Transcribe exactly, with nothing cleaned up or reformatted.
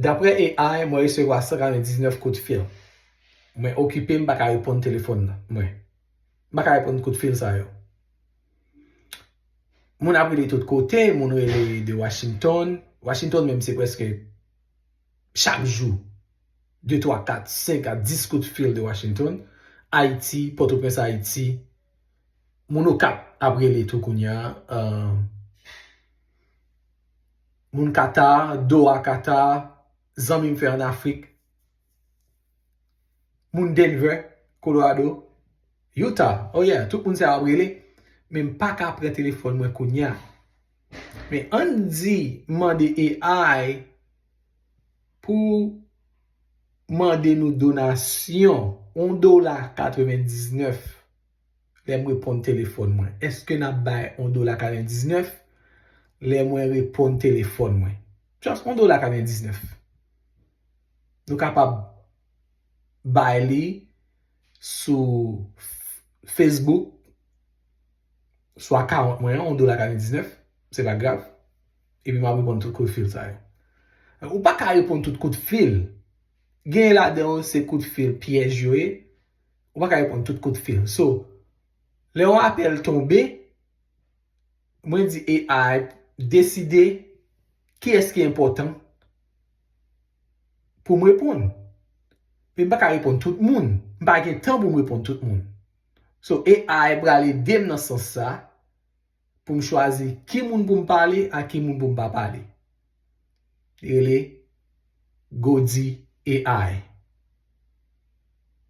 Daprè A I, mwen resevwa san katrevendiznèf kout fil. Mwen okipe, m pa ka reponn telefòn nan. Mwen. M pa ka reponn kout fil sa yo. Moun ap rele tout kote, moun rele de Washington. Washington menm se prèske chak jou. De, twa, kat, senk a dis kout fil de Washington. Ayiti, Pòtoprens, Ayiti. Moun Okap ap rele tou kounye a. Euh, moun Qatar, Doha, Qatar. Zanmi m fè an Afrik. Moun Denver, Colorado. Utah, oh yeah, tout moun sa ap rele. Men m pa ka pran telefòn mwen kounye a. Men ann di m mande A I pou mande nou donasyon, yon dola katrevendiznèf, lè m reponn telefòn mwen. Èske n ap bay yon dola katrevendiznèf lè mwen reponn telefòn mwen? Just yon dola katrevendiznèf. Nou kapab bay li sou Facebook, sou akawont mwen an, yon dola katrevendiznèf, se pa grav. Epi m ap reponn tout kout fil sa yo. Ou pa ka reponn tout kout fil. Gen ladan yo se kout fil pyèj yo ye. Ou pa ka reponn tout kout fil. So, lè yon apèl tonbe, mwen di A I deside kiyès ki enpòtan pou m reponn. Men m pa ka reponn tout moun. M pa gen tan pou m reponn tout moun. So, A I pral ede m nan sans sa pou m chwazi ki moun pou m pale ak ki moun pou m pa pale. Li rele Godi A I.